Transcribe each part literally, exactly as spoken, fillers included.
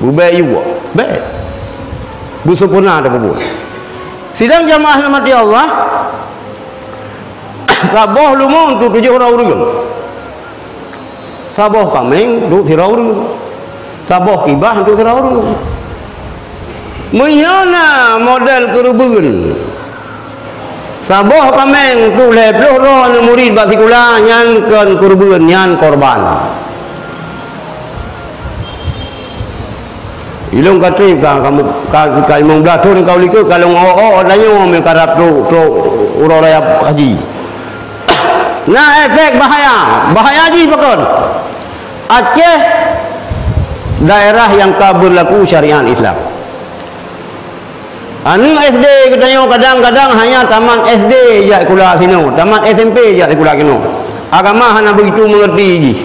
Beubèk yue, bèk. Beusempurna tapeubuet. Sidang jamaah rahmati Allah, saboh leumo untuk tujoh droe ureueng. Saboh kaméng untuk sidroe ureueng. Saboh kibah untuk sidroe ureueng. Meunyoe na model keureubeuen, saboh kaméng untuk lhèe ploh droe aneuk murit bak sikula, nyan kon keureubeuen, nyan korban. Ilôn ka trép ka, ka, ka, ka limong blaih thôn ka u likot ka lôn ôk-ôk tanyoe meukarab trok, trok uroe raya haji. Na efek bahaya, bahaya jih pakon? Aceh daerah nyang ka beurlaku syariat Islam. Aneuk S D geutanyoe kadang-kadang hanya tamat S D jak sikula sinoe, tamat S M P jak sikula keunoe. Agama hana begitu mengerti jih.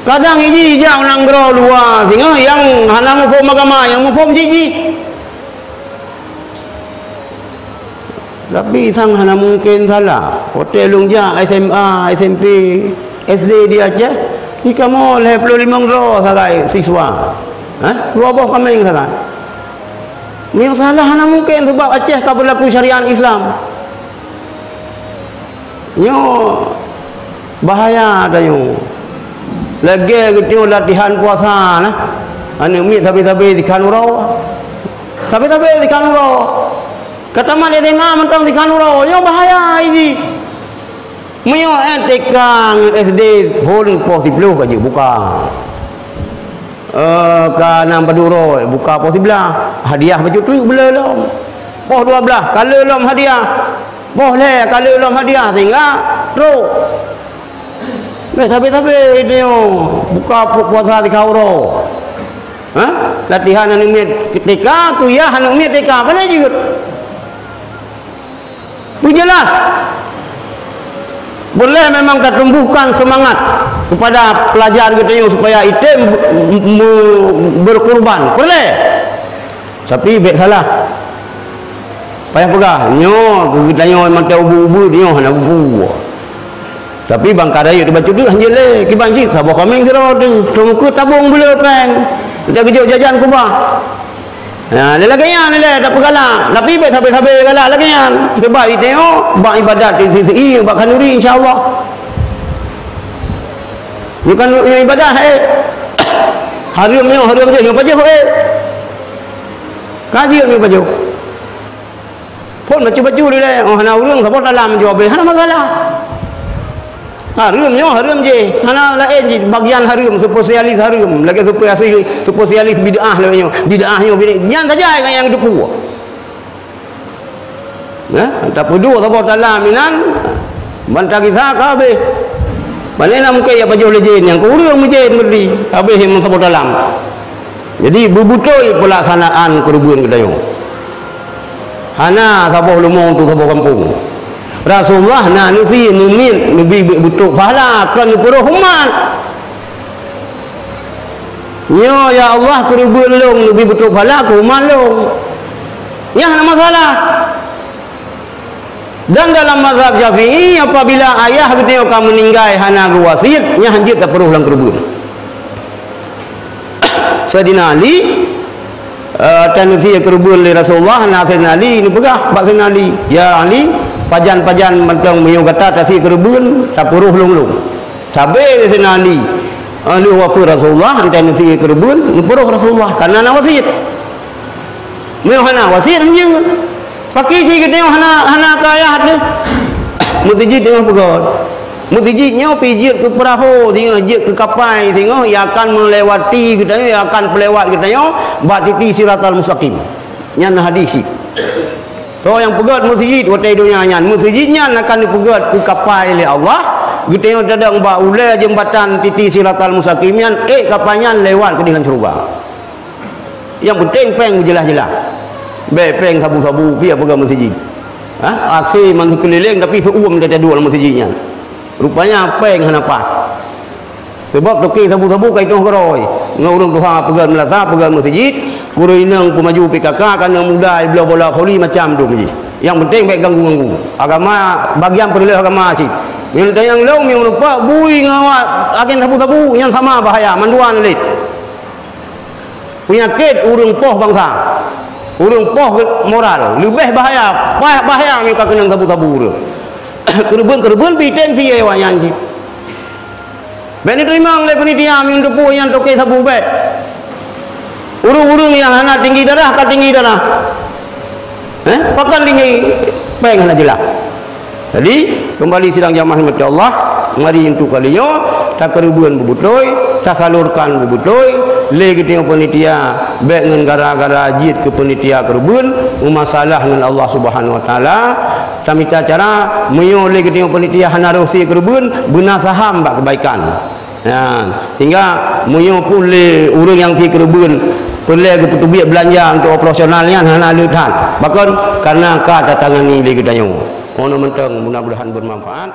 Kadang jih jak u nanggroe luwa singoh nyang hana muphom agama, nyang muphom jih-jih. Tapi sang hana mungken salah. Watèe lôn jak S M A, S M P, S D di Aceh, di kamoe lhèe ploh limong droe sagai siswa. Hah? Dua boh kaméng sagai. Meunyoe salah hana mungken, sabab Aceh ka beurlaku syariat Islam. Nyoe bahaya tanyoe. Lagèe geutanyoe latihan puasa nah. Aneuk miet sabe-sabe sikhan uroe. Sabe-sabe sikhan uroe. Ka tamat S M A mantong sikhan uroe. Nyoe bahaya jih. Meunyoe S D K ngon S D phôn poh siploh ka jeuet buka. Eh, ka nam padum uroe buka poh siblaih, hadiah bacut treuk beu le lom. Poh dua blaih ka le lom hadiah. Poh lhèe ka le lom hadiah sehingga trok. Bèk sabe-sabe tanyoe buka pu-, puasa sikhan uroe. Ha? Latihan aneuk miet T K, kuliah aneuk miet T K, pane jeuet? Peujeulaih, peureulèe memang tatumbuhkan seumangat keupada peulajar geutanyoe supaya item be-, be-, beureukurban. Peureulèe. Tapi bèk salah. Payah peugah, nyoe keu geutanyoe mantong ubeut-ubeut nyoe hana bubu. Tapi ban ka rayeuk teuh bacut treuk hanjeuet lé, kiban cit saboh kaméng sidroe teuh, teumeukeue tabong beu le péng. Dak geujok jajan kubah. Ha, lé lagèe nyan lé tapeugalak, tapi bèk sabe-sabe galak lagèe nyan. Sabab itanyoe bak ibadat di sisi bak khanuri insya Allah. Bukan nyoe ibadah eh. Hareuem nyoe, hareuem jih, nyoe pajoh eh. Ka jeuet nyoe pajoh. Phôn bacut-bacut dilèe, oh hana ureueng saboh talam jaweueb, hana masalah. Hareuem nyoe, hareuem jih, hana laén jih bagian hareuem, spesialis hareuem, lagèe spesialis, spesialis bid'ah lagèe nyoe. Bid'ah nyoe, bid'ah. Nyan saja nyang, nyang geuteupeue. Nah, tapeuduek saboh talam inan, ban tagisa ka habéh. Pane na mungken jak pajoh lé jén, nyang keu ureueng meujén meurdi, habéh nyang saboh talam. Jadi, beubeutôi peulaksanaan keureubeuen geutanyoe. Hana saboh leumo untuk saboh gampông. Rasulullah na neusie neumiet neubi beutrok pahala kon neupeurôh umat. Nyoe, ya Allah, keureubeuen lôn neubi beutrok pahala keu umat lôn. Nyan hana masalah. Dan dalam mazhab Syafi'i, apabila ayah geutanyoe ka meuninggai hana geuwasiet, nyan hanjeuet tapeurôh lam keureubeuen. Saidina Ali, eh, tan neusie keureubeuen lé Rasulullah, na Saidina Ali neupeugah bak Saidina Ali, "Ya Ali, pajan-pajan mantong meunyoe gata tasie keureubeuen, tapeurôh lôn-lôn." Sabé Saidina Ali, eh, lheueh wafeuet Rasulullah, 'an neusie keureubeuen, neupeurôh Rasulullah, kareuna wasiet. Meunyoe hana wasiet, hanjeuet. Pakri cit geutanyoe hana, hana keu ayah teuh. Meuseujid teungoh peugöt. Meuseujid nyoe pih jeuet keu peurahô, singoh jeuet keu kapai, singoh ia akan melewati geutanyoe, ia akan peulewat geutanyoe bak titi Siratal Mustaqim. Nyan hadis cit. Soe nyang peugöt meuseujid watèe donya nyan, meuseujid nyan akan neupeugöt keu kapai lé Allah. Geutanyoe tadong bak ulèe jeumbatan titi Siratal Mustaqim nyan, ék kapai nyan lewat keudéh lam syeuruga. Nyang peunteng péng jeulaih-jeulaih. Bèk péng sabu-sabu pih peugah meuseujid. Ha? A C man sikeulileng tapi seu-uem teuduek lam meuseujid nyan. Rupanya péng hana paih. Sabab toke sabu-sabu ka itoh keurôi. Ngon ureueng tuha peugah meulasa, peugah meuseujid, kuru inong peumaju P K K, kana muda bloe bola voli macam tu jih. Nyang peunteng bèk ganggu-ganggu. Agama bagian peureulèe agama cit. Nyang tanyong lôn nyang rupa bui ngon awak agen sabu-sabu nyang sama bahaya, mandua lét. Peunyakét ureuëng poh bansa, ureuëng poh moral, leubeh bahaya, bah-, bahaya meunyoe ka keunong sabu-sabu ureuëng. Keureubeuen-keureubeuen pih tem sie awaknyan cit. Bék neuteurimong lé panitia meunyoe teupeue nyan toke sabu bék. Ureuëng-ureuëng nyang hana tinggi darah ka tinggi darah. Eh, pakon tinggi péng hana jeulaih. Jadi, keumbali sidang jamaah rahmati Allah, mari untuk kali nyoe takeureubeuen beubeutôi, tasalurkan beubeutôi, lé geutanyoe panitia bék ngon gara-gara jeuet keu panitia keureubeuen, meumasalah ngon Allah Subhanahu Wa Taala. Tamita cara, meunyoe lé geutanyoe panitia hana roh sie keureubeuen, beuna saham bak keubaikan. Nyan, sehingga meunyoe pun lé ureuëng nyang sie keureubeuen peureulée geupeuteubiet beulanja untuk operasional nyan hana le that. Pakon? Karena ka tatangani lé geutanyoe. Nyoe mantong, mudah-mudahan bermanfaat.